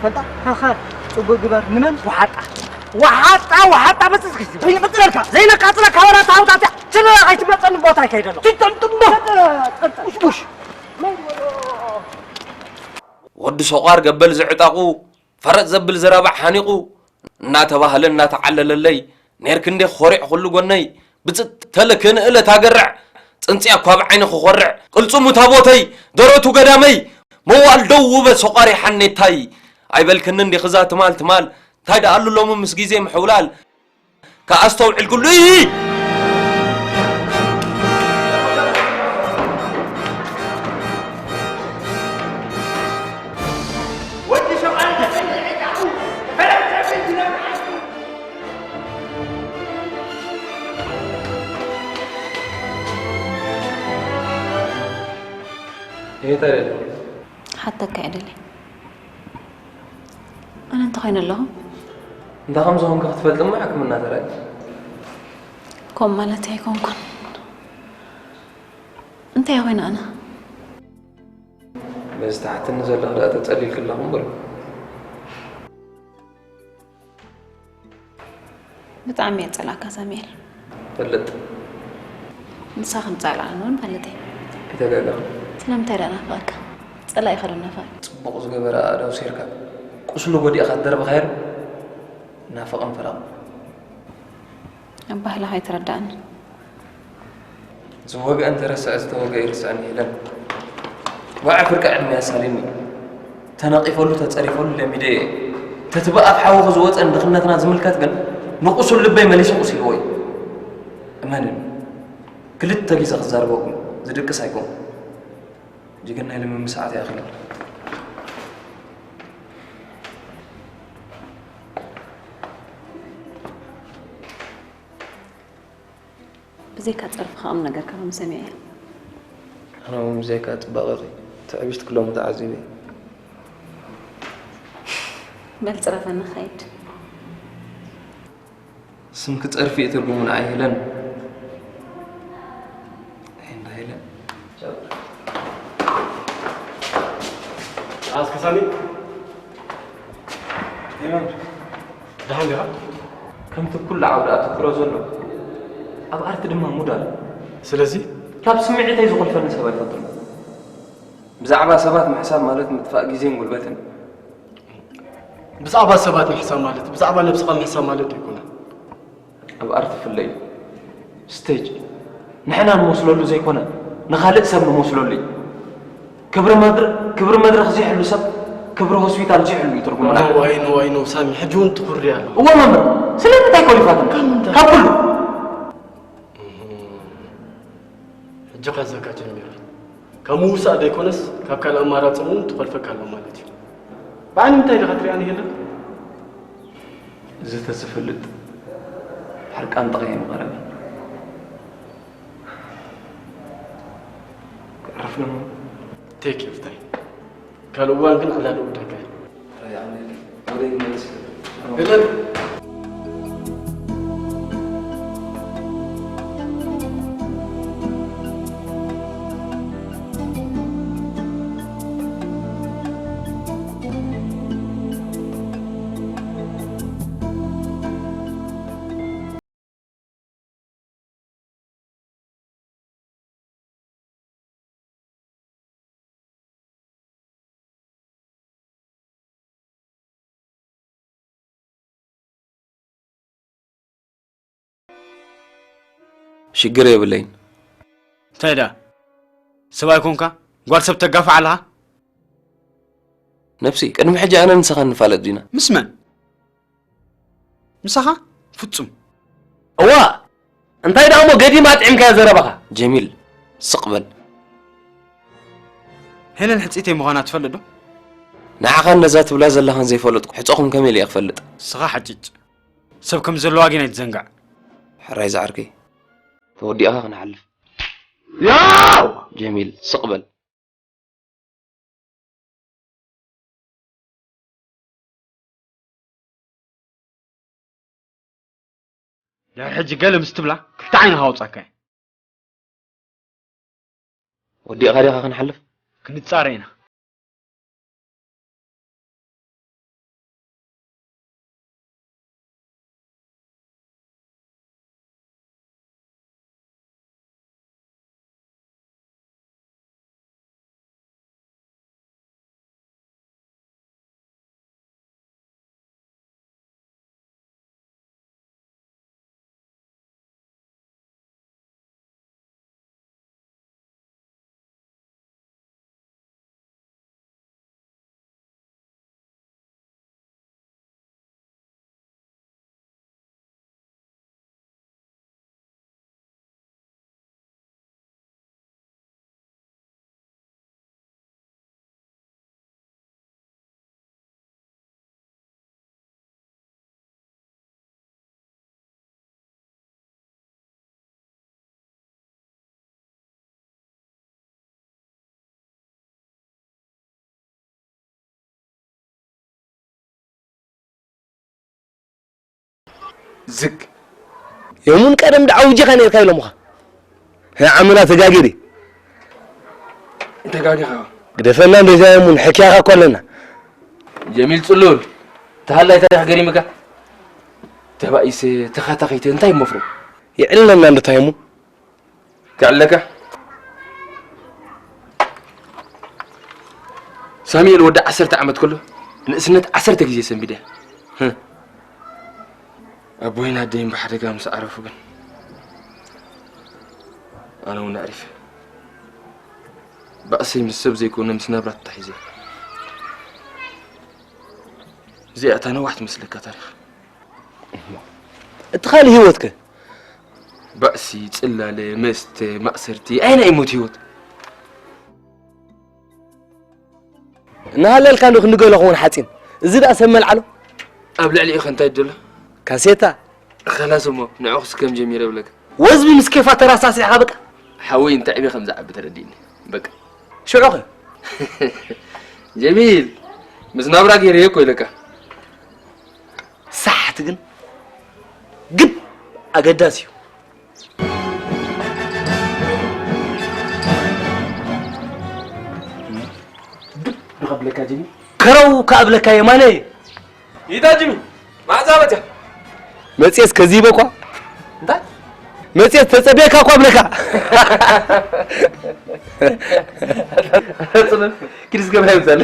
ፈንታ፣ ሃኻ፣ ጽቡቅ ግበር። ንመን? ወሓጣ። ወሓጣ፣ ወሓጣ፣ መጽጽ ክሲ። ዘይነቃጽለካ፣ ዘይነቃጽለካ ወላ ታውታት፣ ችላ ከይትመጸኒ ቦታ ይከይደሎ። ትጠምጥሞ። ቡሽ፣ ቡሽ። ወዲ ሶቋር ገበል ዝዕጣቑ፣ ፈረጥ ዘብል ዘረባ ሓኒቑ፣ እናተባህለ እናተዓለለለይ፣ ኔርክ እንዴ ኾሪዕ ኩሉ ጎነይ፣ ብጽት ተለ ክንእለ ታገርዕ፣ ጽንጽያ እኳ ብዓይኒ ክኾርዕ፣ ቅልጽሙ ታቦተይ፣ ደረቱ ገዳመይ፣ መዋል ደው ውበ ሶቋሪ ሓኔታይ፣ ኣይበልክኒ እንዲኽዛ ትማል ትማል፣ እንታይ ደኣሉ ሎሚ ምስ ግዜ ምሕውላል፣ ከኣስተውዕል ኩሉ ኢሂ! ይሄ ታዲያ ሓተካ እየ ደልየ። ኣነ እንታይ ኮይነ ኣለኹ? እንታይ ከም ዝኾንካ ክትፈልጥ እሞ ሕክምና ተራእዩ። ከምኡ ማለት ኣይኮንኩን። እንታይ ኮይነ ኣነ? በዚ ትሓትኒ ዘለኺ ደኣ ተጸሊልኪ ኣለኹ እምበር። ብጣዕሚ እየ ዝጸልኣካ ሳሙኤል። ፈልጥ። ንሳ ከም ጸልኣኒ እውን ፈልጥ እየ። ኣይተጋገኽን። ስለምንታይ ደኣ ናፍቐካ? ጸላኢኻ ዶ ናፋቂ? ጽቡቕ ዝገበረ ኣእዳው ሴርካ፣ ቁስሉ ጎዲእካ ትደርብኻዮ ዶ? ናፍቕን ፈራቕን። ኣባህላኻ ኣይተረድኣንን። ዝወግአ እንተረስዐ ዝተወግአ ይርስዕን ሄለን። ዋዒ ፍርቂ ዕድመ ኣሳልዩኒ። ተነቒፈሉ ተጸሪፈሉ ለሚደዮ እየ። ተቲ ብኣፍ ሓዊ ዝወጸ ንድኽነትና ዝምልከት ግን ንቁሱል ልበይ መሊሱ ቁሲልዎ እዩ። እመንኒ። ክልተ ግዜ ክዛረበኩም ዝድቅስ ኣይኮንኩን። ጅግና ኢለ ምምስዓት ይኣኽል። ብዘይካ ጸርፍኻ ቁም ነገር ከም ሰሚዐ እየ። ኣነ እውን ብዘይካ ጽባቐኺ ትዕቢት ክሎም ተዓዚበ እየ። በል ጽረፈኒ ኸይድ። ስምኪ ጸርፊ እዩ ትርጉሙ ንዓይ ሄለን። ኣይ እንዳ ሄለን። ኣስኪ ሳሚ። ደሓን ዲኻ? ከምቲ ኩሉ ዓውዲ ኣተኩሮ ዘሎ፣ ኣብ ኣርቲ ድማ ሙድ ኣሎ። ስለዚ? ካብ ስምዒተይ ዝኹልፈኒ ሰብ ኣይፈቱን። ብዛዕባ ሰባት ምሕሳብ ማለት ምጥፋእ ግዜን ጉልበትን። ብዛዕባ ሰባት ምሕሳብ ማለት ብዛዕባ ነብስኻ ምሕሳብ ማለት ኣይኮነን። ኣብ ኣርት ፍለ እዩ። ስቴጅ ንሕና ንመስለሉ ዘይኮነ ንኻልእ ሰብ ንመስለሉ እዩ። ክብሪ መድረ-፣ ክብሪ መድረኽ ዘይሕሉ ሰብ ክብሪ ሆስፒታል ዘይሕሉ እዩ ትርጉሙ። No, I know, I know፣ ሳሚ፣ ሕጂ እውን ትኹሪ ኣሎ። እወ መምህር፣ ስለምንታይ ኮሊፋትኒ? ካብ ምንታይ? ካብ ኩሉ። ሕጂ ከዘካ ጀሚራ። ካብ ምውሳእ ዘይኮነስ ካብ ካልእ ኣማራጺ እውን ትኾልፈካ ኣሎ ማለት እዩ። ብዓይኒ ምንታይ ዲኻ ትሪኣኒ ሄለን? ዝተዝፈልጥ ሕርቃን ጠቕየ ምቐረበ። ክዕርፍ ደሞ። Take your time። ካልእ እዋን ግን ዕላል እውደካ። ግለል። ሽግር የብለይን። እንታይ ደኣ? ሰብኣይ ኮንካ ጓል ሰብ ተጋፍዕ ኣለኻ? ነብሲ፣ ቅድሚ ሕጂ ኣነ ንስኻ ንፋለጥ ዲና? ምስ መን? ምሳኻ? ፍጹም። እዋ! እንታይ ደኣ እሞ ገዲም ኣጥዒምካዮ ዘረባኻ? ጀሚል፣ ስቕ በል። ሄለን ሕጽይተይ ምዃና ትፈልጥ ዶ? ንዓኻን ነዛ ትብላ ዘለኻን ዘይፈለጥኩ ሕጸኹም ከመይ ኢለ እየ ክፈልጥ? ንስኻ ሓጭጭ። ሰብ ከም ዘለዋ ግን ኣይትዘንጋዕ። ሕራይ ዝዓርከይ። ተወዲእኻ ክንሓልፍ። ያው! ጀሚል፣ ስቕ በል። ድሕሪ ሕጂ ገለ ምስ ትብላ ክልተ ዓይንኻ ኣውጻካ እየ። ወዲእኻ ዲኻ ክንሓልፍ? ክንጻረ ኢና። ዝግ። የሙን ቀደም ደዓውጀኻ ነርካ ኢሎምኻ። ህ ዓምና ተጋጊሪ። ተጋጊኻ። ግደፈና እንደዛ የሙን ሕክያኻ እኮ ኣለና። ጀሚል ጽሉል፣ ተሃላይ ታሪኽ ገሪምካ። ተባኢሰ ተኻታኺተ እንታይ መፍረ? የዕለና እንደታ የሙን። ከዕለካ። ሳሙኤል ወዲ ዓሰርተ ዓመት ከሎ ንእስነት ዓሰርተ ግዜ ሰንቢደ። ህህ። ኣቦይን ኣደይን ብሓደጋ ምስ ዓረፉ ግን ኣነ እውን ኣዕሪፈ። ባእሰይ ምስ ሰብ ዘይኮነ ምስ ናብራ ተታሒዘ። እዚኣ እታ ነዋሕ ትመስለካ ታሪኽ። እቲ ካልእ ህይወትከ? ባእሲ፣ ጽላለ፣ መስተ፣ ማእሰርቲ፣ ኣየናይ ሞት ህይወት? እናሃለልካ እንዶ ክንዲ ገሎ ክውን ሓጺን። እዚ ደኣ ሰብ መልዓሎ። ኣብ ልዕሊኡ ከ እንታይ ደሎ? ካሴታ። ኸላስ እሞ ንዕኹስ ከም ጀሚረ እብለካ። ወዝቢ ምስ ኬፋ ተራሳሲዕኻ በቃ። ሓወይ እንታይ ዕብየ ከም ዝዓቢ ተረዲእኒ። በቃ። ሽዑኸ? ጀሚል፣ ምስ ናብራ ገይረዮ እኮ ኢለካ። ሳሕቲ ግን ግብ ኣገዳሲ እዩ። ግብ ንኸብለካ ጅሚ። ከረው ከኣብለካ የማነ። ይታ ጅሚ፣ መዓዛ መጽያ? መጽየስ ከዚበ እኳ። እንታይ? መጽየስ ተጸብየካ እኳ ብለካ። ጽኑን፣ ኪድ ዝገብራ ይብዛል።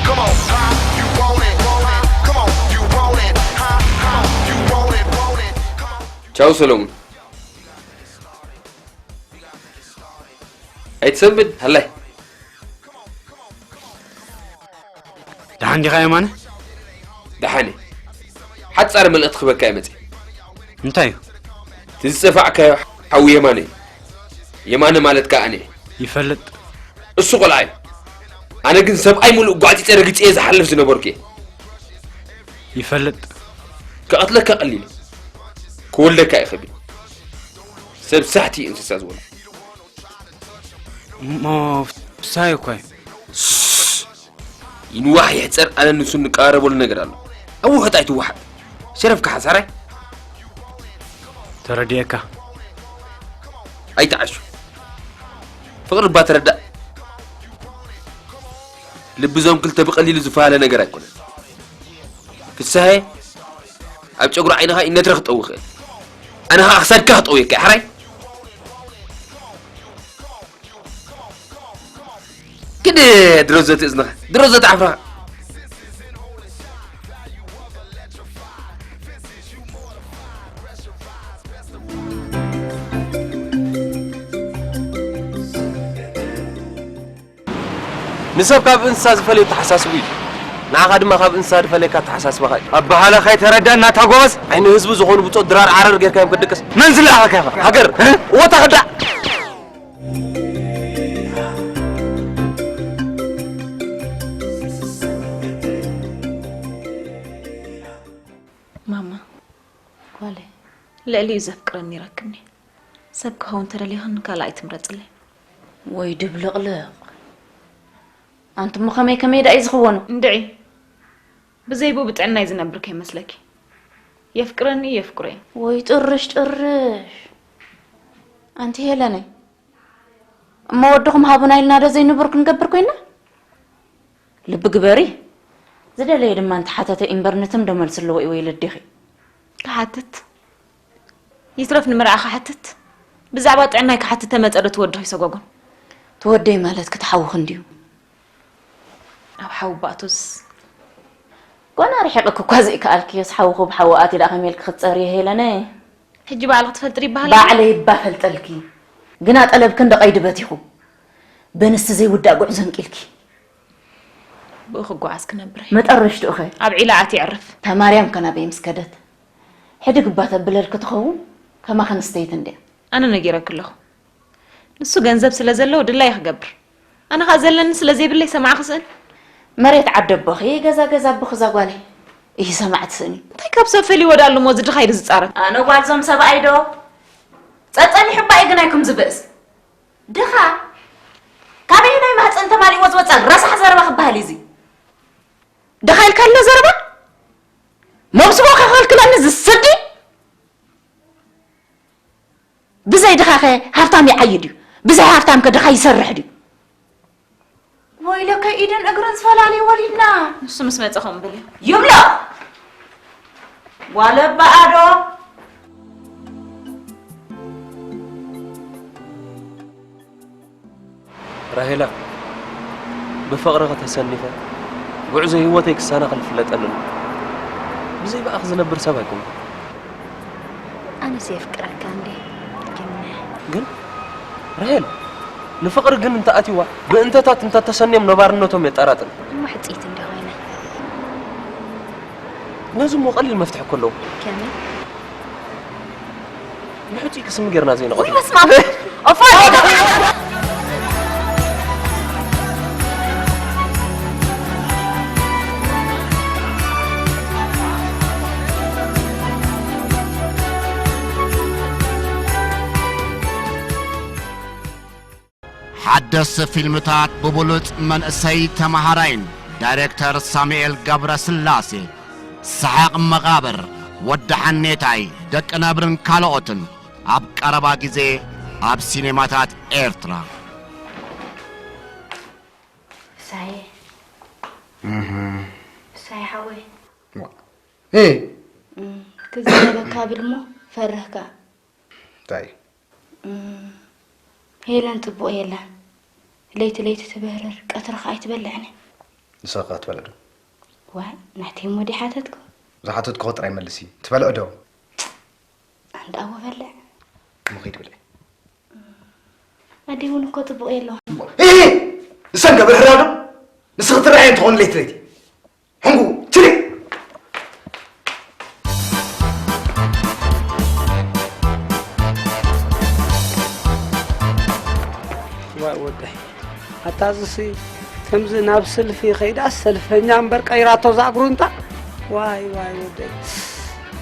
Come on, you want it, want it. Come on, you want it, huh? Come on, you want it, want it. Come on. ቻው ሰለሙን። ኣይትሰንብድ ሃላይ። ደሓን ዲኻ የማነ? ደሓን እየ። ሓጻር መልእኽቲ ክበካ እየ መጽየ። እንታይ እዩ? እቲ ዝጸፋዕካዮ ሓው የማነ እዩ። የማነ ማለት ከኣ ኣነ እየ። ይፈልጥ። እሱ ቆልዓ እዩ። ኣነ ግን ሰብኣይ ምሉእ ጓዕጺጸ ረጊጸ እየ ዝሓልፍ ዝነበርኩ እየ። ይፈልጥ። ክቐትለካ ቀሊል እዩ። ክወልደካ እዩ ከቢድ። ሰብ ሳሕቲ እዩ እንስሳ ዝወልድ። እሞ ፍሳይ እኮ እዩ። ይንዋሕ ይሕጸር ኣነ ንሱ እንቃረበሉ ነገር ኣሎ። ኣብ ውሑጥ ኣይትወሓጥ። ሸረፍካ ሓሳራይ። ተረዲኤካ። ኣይትዓሹ። ፍቕሪ እባ ተረዳእ። ልቢ እዞም ክልተ ብቐሊሉ ዝፈሃለ ነገር ኣይኮነን። ፍስሃየ ኣብ ጨጉሪ ዓይንኻ እዩ ነትረ ክጠዊ ይኽእል። ኣነ ኸዓ ክሳድካ ክጠውየካ እየ፣ ሓራይ? ክድ ድረዘቲ እዝንኻ፣ ድረዘቲ ዓፍርኻ። ንሰብ ካብ እንስሳ ዝፈልዮ ኣተሓሳስቡ እዩ። ንዓኻ ድማ ካብ እንስሳ ዝፈልየካ ኣተሓሳስባኻ እዩ። ኣበሃህላኻ ኣይተረዳእና እታ ጎበዝ። ዓይኒ ህዝቢ ዝኾኑ ብጾት ድራር ዓረር ጌርካዮም ክትድቅስ። መን ዝለኣኸካ ኢኻ? ሃገር፣ እ? እወ፣ እታ ከዳዕ። ማማ፣ ጓለይ። ልዕሊኡ ዘፍቅረኒ ይረክብኒ። ሰብ ክኸውን ተደሊኽን ካልእ ኣይትምረጽለይ። ወይ ድብልቕልቕ። ኣንቲ እሞ ከመይ ከመይ ደኣ እዩ ዝኽወኖ? እንድዒ። ብዘይ ብኡ ብጥዕናይ ዝነብር ከይመስለኪ። የፍቅረኒ እዩ፣ የፍቅሮ እዩ። ወይ ጥርሽ ጥርሽ። ኣንቲ ሄለነይ። እሞ ወድኹም ሃቡና ኢልና ዶ ዘይንቡር ክንገብር ኮይና? ልቢ ግበሪ። ዝደለየ ድማ እንተሓተተ እምበር ንትም ዶ መልሲ ኣለዎ እዩ ወይ ለዲኺ? ክሓትት? ይትረፍ ንምርኣ ክሓትት? ብዛዕባ ጥዕናይ ክሓትት ተመጸ ዶ ትወድኺ ሰጓጓም? ትወደይ ማለት ክትሓውኺ እንድዩ። ኣብ ሓዊ ባእቶስ? ጓና ርሒቕኪ እኳ ዘይከኣልክዮስ ሓውኺ ብሓዊ ኣትዩ ደኣ ከመይ ኢልኪ ክትጸርዮ ሄለነይ? ሕጂ ባዕልኺ ትፈልጥሪ ይበሃል ኣሎ? ባዕለይ እባ ፈልጠልኪ። ግና ጠለብኪ እንዶ ቀይዲ በቲኹ። በንስቲ ዘይውዳእ ጉዕዞ እንቂልኪ። ብኡ ክጓዓዝ ክነብር እየ። መጠረሽትኡ ኸ? ኣብ ዒላ ኣትዩ የዕርፍ። እታ ማርያም ከ ናበይ ምስ ከደት? ሕድግ እባ ተብለልኪ ትኸውን፣ ከማኺ ኣንስተይቲ እንድያ። ኣነ ነጊረኪ ኣለኹ። እሱ ገንዘብ ስለ ዘለዎ ድላዩ ክገብር፣ ኣነ ኸኣ ዘለኒ ስለ ዘይብለይ ሰማዕ ክስእን። መሬት ዓዲ ኣቦኺ፣ ገዛ ገዛ ኣቦኺ እዛ ጓለይ። ይህ ሰማዕ ትስእኒ። እንታይ ካብ ሰብ ፈልይዎ ዳኣሉ እሞ እዚ ድኻ ኢሉ ዝጻረፍ? ኣነ ጓል ዞም ሰብኣይ ዶ? ጸጸኒሑ እባ እዩ ግን ኣይኩም ዝበእስ። ድኻ? ካበየናይ ማህጸን ተማሊእዎ ዝወጸ ረሳሕ ዘረባ ክበሃል እዩ እዚ? ድኻ ኢልካ ኣሎ ዘረባ? መብስቦ ከኸልክለኒ ዝስዲ? ብዘይ ድኻኸ ሃብታም ይዓዪ ድዩ? ብዘይ ሃብታምከ ድኻ ይሰርሕ ድዩ? ወይለከ ኢድን እግርን ዝፈላልዩ ወሊድና። ንሱ ምስ መጸ ከምኡ በልዮ። ይብሎ። ጓል ኣባ ኣዶ። ራሄላ፣ ብፍቕርኺ ተሰኒፈ፣ ጉዕዞ ህይወተይ ክሰናኸል ይፍለጠኒ ኣሎ። ብዘይ ብኣኺ ዝነብር ሰብ ኣይኮንኩን። ኣነስ የፍቅረካ እንዴ? ግን፣ ግን ራሄል፣ ንፍቕሪ ግን እንተኣትይዋ፣ ብእንተታት እንተተሰንዮም ነባርነቶም የጠራጥር። እሞ ሕጽይቲ እንደ ኾይነ። ነዚ እሞ ቀሊል መፍትሒ እኮ ኣለዎ። ከመይ? ብሕጹይ ክስሚ ጌርና ዘይንቐትሎ። ወይ በስመ ኣብ። ኦፋ። ሓደስቲ ፊልምታት ብብሉጽ መንእሰይ ተመሃራይን ዳይሬክተር ሳሙኤል ገብረስላሴ፣ ሰሓቕ መቓብር፣ ወዲ ሓኔታይ፣ ደቂ ነብርን ካልኦትን ኣብ ቀረባ ግዜ ኣብ ሲኔማታት ኤርትራ። ሳየ። እህ። ሳየ ሓወይ። ዋ። እ። እም፣ ክዛረበካ ብል እሞ ፈርህካ። እንታይ? እም፣ ሄለን ጽቡቕ የላን። ለይቲ ለይቲ ትበህርር፣ ቀትሪ ከኣ ኣይትበልዕን። ንስኻ ከ ትበልዕ ዶ? ዋይ፣ ናተይ እሞ ድየ ሓተትኩ? ዝሓተትኩ ጥራይ መልሲ። ትበልዕ ዶ? ኣንዳ ኣወ በልዕ። እሞ ኸይድ ብልዕ። ኣደይ እውን እኮ ጽቡቕ የለዋን። እህ! ንሰን ገብር ህራዶ? ንስኺ ትረኣየን ትኾን ለይቲ ለይቲ። ሕንጉ፣ ችሊ! ዋይ ወደይ፣ ኣታ እዚሲ ከምዚ ናብ ስልፊ ከይዳስ ሰልፈኛ እምበር ቀይራቶ እዛ እግሩ እንታ። ዋይ፣ ዋይ ወደይ፣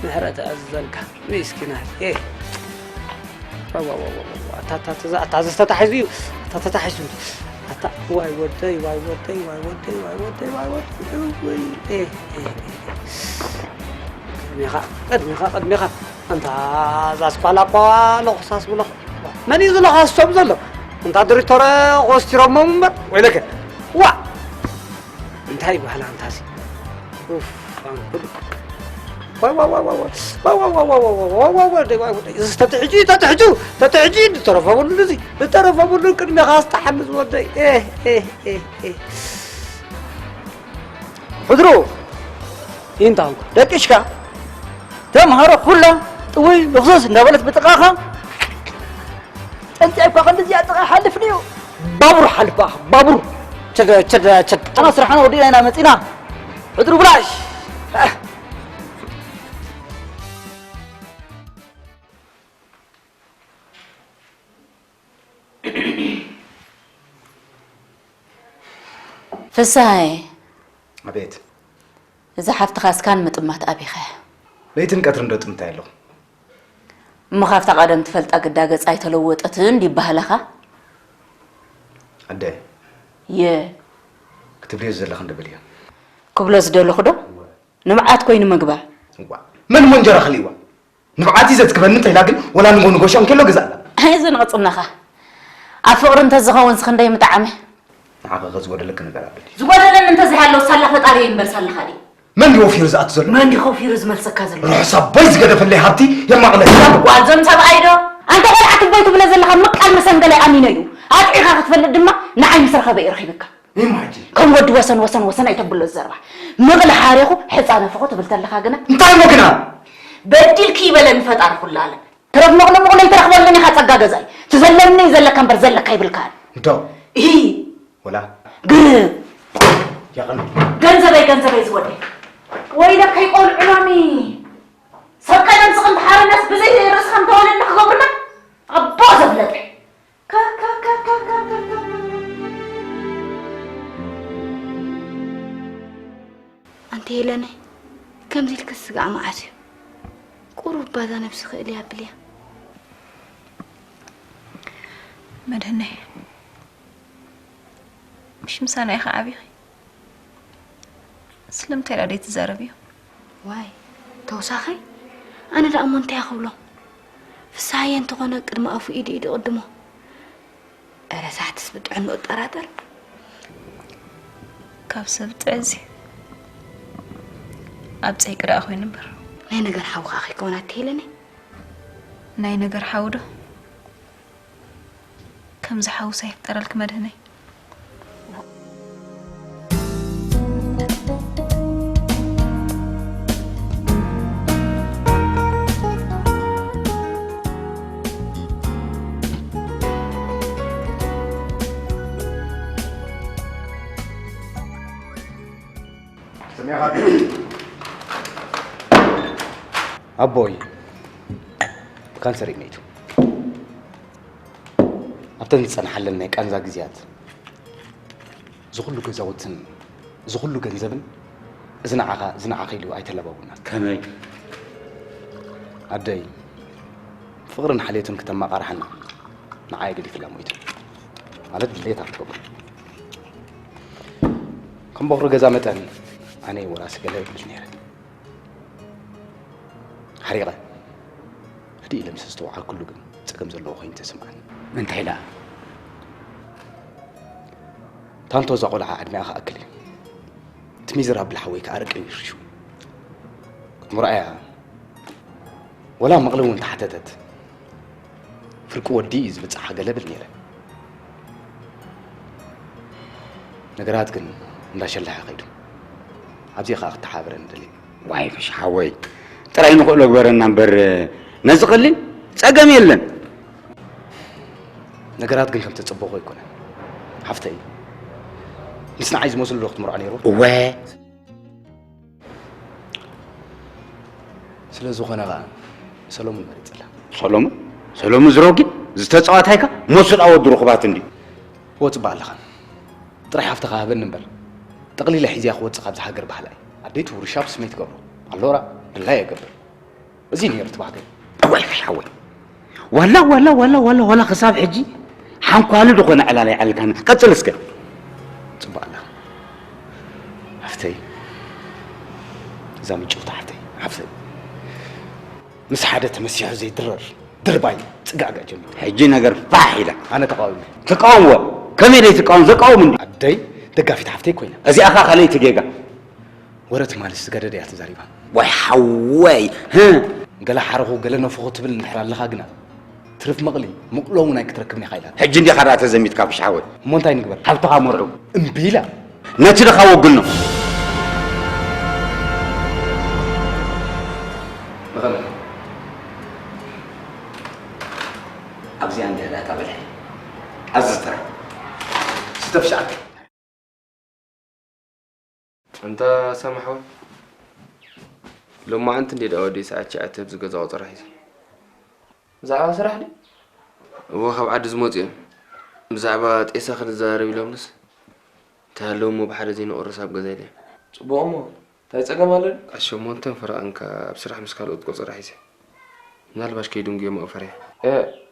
ምሕረት ኣዝዘልካ። ምስኪናት፣ ኤ። ዋው፣ ዋው፣ ዋው፣ ዋው፣ ዋው። ኣታ፣ ኣታ፣ ኣታ፣ ኣታ፣ እዚ ተታሒዙ እዩ። ኣታ፣ ተታሒዙ። ኣታ፣ ዋይ ወደይ፣ ዋይ ወደይ፣ ዋይ ወደይ፣ ዋይ ወደይ፣ ዋይ ወደይ፣ ውይ፣ ኤ፣ ኤ፣ ኤ። ቅድሜኻ፣ ቅድሜኻ፣ ቅድሜኻ። ኣንታ፣ እዛ ስኳላ እኳ ለኹሳስ ብለኹ። መን እዩ ዝለኻሶም ዘሎ? ኣንታ ድሪቶረ ኮስቲሮሞም እምበር። ወይለከ። ዋ! እንታይ ይበሃል ኣንታሲ? ኡፍ፣ ኣንኩሉ። ዋይ፣ ዋይ፣ ዋይ፣ ዋይ፣ ዋይ። ዋይ፣ ዋይ፣ ዋይ፣ ዋይ፣ ዋይ፣ ዋይ፣ ዋይ፣ ዋይ፣ ዋይ፣ ዋይ፣ ዋይ። እዚ ተትሕጂ፣ ተትሕጁ፣ ተትሕጂ፣ ዝተረፈ ብሉ እዚ፣ ዝተረፈ ብሉ ቅድሜኻ ኣስጣሓኒ ዝወደይ። ኤህ፣ ኤህ፣ ኤህ፣ ኤህ። ሕድሩ፣ ይንታንኩ። ደቂሽካ፣ ተምሃሮ ኩላ ጥውይ ልኽሱስ እንዳበለት ብጥቓኻ፣ ጠንጢ እኳ ክንድዚ ኣጥቓ ሓልፍ ድዩ? ባቡር ሓልፍ በኣኻ፣ ባቡር። ቸደ፣ ቸደ፣ ቸደ። ኣና ስራሕና ወዲእና ኢና መጺና። ሕድሩ ብላሽ። ፍስሃየ። ኣቤት። እዛ ሓፍትኻ እስካን ምጥማት ኣቢኻ። ለይትን ቀትርን ዶ ጥምታይ ኣለኹ? እሞ ካብታ ቀደም ትፈልጣ ግዳ ገጻ ኣይተለወጠትን ዲባህለኻ? ኣደ። የ። ክትብልዮ ዘለኽን ዶ በልዮ? ክብሎ ዝደለኹ ዶ? እወ። ንብዓት ኮይኑ ምግባር። እዋ። መን እሞ እንጀራ ከሊእዋ? ንብዓት እዩ ዘጽግበኒ እንተ ኢላ ግን፣ ወላ ንጎ ንጎ ሻንኬሎ ገዛእላ። ኣይ፣ እዚ ንቕጽነኻ። ኣብ ፍቕሪ እንተዝኸውን ዝኽንደይ ምጠዓመ። ንዓኻ ከ ዝጎደለኪ ነገር ኣሎ ድዩ? ዝጎደለኒ እንተዘይሃለወ ሳላ ፈጣሪ እምበር ሳላኻ ድዩ? መን ድዩ ወፊሩ ዝኣቱ ዘሎ? መን ድዩ ከፊሩ ዝመልሰካ ዘሎ? ርሑስ ኣቦይ ዝገደፈለይ ሃብቲ የማቕለካ። ጓል ዞም ሰብኣይ ዶ? ኣንታ ቆልዓ ትቦይ ትብለ ዘለኻ ምቃል መሰንገላይ ኣሚነ እዩ። ኣጥዒኻ ክትፈልጥ ድማ ንዓይ ምስ ረኸበ እዩ ረኺብካ። እም፣ ሕጂ። ከም ወዲ ወሰን፣ ወሰን፣ ወሰን ኣይተብሎ ዘረባ። ምቕሊ ሓሬኹ፣ ሕፃ ነፍኹ ትብል ተለኻ ግና። እንታይ እሞ ግና? በዲልኪ ይበለኒ ፈጣሪ ኩሉ ዓለም። ትረፍ ምቕሊ ምቕሊ ኣይትረኽበሉን ኢኻ ጸጋ ገዛይ። ትዘለኒ እዩ ዘለካ እምበር ዘለካ ይብልካን። እንዶ። እሂ። ወላ። ግርም። ያቐን። ገንዘበይ፣ ገንዘበይ ዝወደይ። ወይለከይ ቆልዑ ሎሚ። ሰብ ቀደም ስቕ እንተሓረናስ ብዘይ ርእስኻ እንተወለድና ክገብሩና? ኣቦ ዘፍለጠ። ከከ። ኢለኒ። ከምዚ ኢልክስ ስጋዕ መዓስ እዩ? ቁሩብ ባዛ ነብሲ ክእል እያ ኣብልያ። መድህነይ፣ ምሽ ምሳና ኢኻ ዓቢኺ? ስለምንታይ ደኣ ዘይትዛረብዮ? ዋይ፣ ተውሳኸይ? ኣነ ደኣ እሞ እንታይ ክብሎ? ፍስሃየ እንተኾነ ቅድሚ ኣፉ ኢዱ ኢዱ ቅድሞ። እረ ሳሕትስ ብጥዕኑ እጠራጠር። ካብ ሰብ ጥዕዚ ኣብ ጸይቂ ደኣ ኮይኑ እምበር። ናይ ነገር ሓውኻ ከይኮና እትሄለኒ። ናይ ነገር ሓው ዶ? ከምዚ ሓውሳ ይፍጠረልክ መድህነይ። ኣቦይ ብካንሰር እዩ መይቱ። ኣብተን ዝጸንሓለን ናይ ቃንዛ ግዜያት፣ እዚ ኩሉ ገዛውትን እዚ ኩሉ ገንዘብን እዚ ንዓኻ፣ እዚ ንዓኺ ኢሉ ኣይተለባቡናን። ከመይ? ኣደይ ፍቕርን ሓልዮትን ክተመቓርሓና ንዓይ ገዲፍላ ሞይታ። ማለት ድሌታ ክትገብር። ከም በኹሪ ገዛ መጠን ኣነ ወራሲ ገለ የብሉን ነይረ። ሓሪቐ ህድእ ኢለ ምስ ኣስተውዓልኩሉ ግን ጸገም ዘለዎ ኮይኑ ተሰምዓኒ። እንታይ ደኣ? ታንቶ እዛ ቆልዓ ዕድሚኣ ክኣክል እዩ። እቲ ሚዘራብል ሓወይ ከኣ ርቂ እዩ ሽሹ። ክትምርኣያ ወላ መቕሊ እውን ተሓተተት። ፍርቂ ወዲ እዩ ዝብጽሓ ገለ ብል ነይረ። ነገራት ግን እንዳሸለሐ ከይዱ። ኣብዚ ኸኣ ክትሓባበረኒ ደልየ። ዋይ ፍሽ ሓወይ፣ ጥራይ ንኽእሎ ግበረና እምበር፣ ነዚ ቀሊል ጸገም የለን። ነገራት ግን ከም ተጸበኹ ኣይኮነን። ሓፍተይ፣ ምስ ንዓይ ዝመስሉ ዶ ክትምርዖ ነይሩ? እወ። ስለ ዝኾነ ኸኣ ሰሎሙን መሪጸላ። ሰሎሙን? ሰሎሙን ዝሮጊን? ዝተጻዋታይካ? መሱል ኣወዱ ርኹባት እንዲ። እወ፣ ጽባሕ ኣለኻ። ጥራይ ሓፍትኻ ሃበኒ እምበር፣ ጠቕሊለ ሒዝያ ክወጽእ ካብዚ ሃገር ባህላ እዩ። ኣደይ ትውርሻ ብስመይ ትገብሮ። ኣሎራ፣ ድላይ እገብር። እዚ ነይሩ እቲ ባህገይ። እዋይ ፍሽ ሓወይ። ዋላ፣ ዋላ፣ ዋላ፣ ዋላ፣ ዋላ ክሳብ ሕጂ ሓንኳሊ ዝኾነ ዕላል ኣይዓልካን። ቀጽል እስከ። ጽባሕ ኣላ። ሓፍተይ። እዛ ምጭውቲ ሓፍተይ። ሓፍተይ። ምስ ሓደ ተመሲሑ ዘይድረር ድርባይ ጽጋጋ ጀሚሩ። ሕጂ ነገር ፋሕ ኢላ። ኣነ ተቃዊመ። ትቃወምዎ? ከመይ ደይ ትቃወም? ዘቃወም እንዲ። ኣደይ ደጋፊት ሓፍተይ ኮይና። እዚኣ ኸኣ ካልኣይቲ ጌጋ። ወረ ትማሊ ዝተጋደደ እያ ተዛሪባ። ዋይ ሓወይ፣ ህ! ገለ ሓረኹ፣ ገለ ነፈኹ ትብል እንድሕር ኣለኻ ግና፣ ትርፍ መቕሊ፣ ምቕሎ እውን ኣይክትረክብን ኢኻ ኢላታ። ሕጂ እንዲኻ ደኣ ተዘሚትካ ፍሽ ሓወይ። እሞ እንታይ ንግበር? ሓብትኻ መርዑ። እምቢ ኢላ። ነቲ ድኻ ወግኖ። ንኸመይ? ኣብዚኣ እንዲያ ደኣ እታ በልሒ። ኣዝዝ ጥራይ። ስተ ፍሽ ዓርከይ። እንታ ሳሚ ሓወይ፣ ሎማዓንቲ እንዴ ደኣ ወደይ ሰዓት ትሽዓተ ኣብዚ ገዛ ቆጸራ ሒዘ። ብዛዕባ ስራሕ ድዩ? እወ፣ ካብ ዓዲ ዝመጹ እዮም። ብዛዕባ ጤሳ ክንዛረብ ኢሎምንስ፣ እንተሃለዉ እሞ ብሓደ ዘይንቑረስ ኣብ ገዛ ኢለ። ጽቡቕ እሞ፣ እንታይ ጸገም ኣሎ ድዩ? ቀሺ እሞ እንተን ፈረቐንካ ኣብ ስራሕ ምስ ካልኦት ቆጸራ ሒዘ። ምናልባሽ ከይድንጉዮም ኣብኡ ፈርየ። እ፣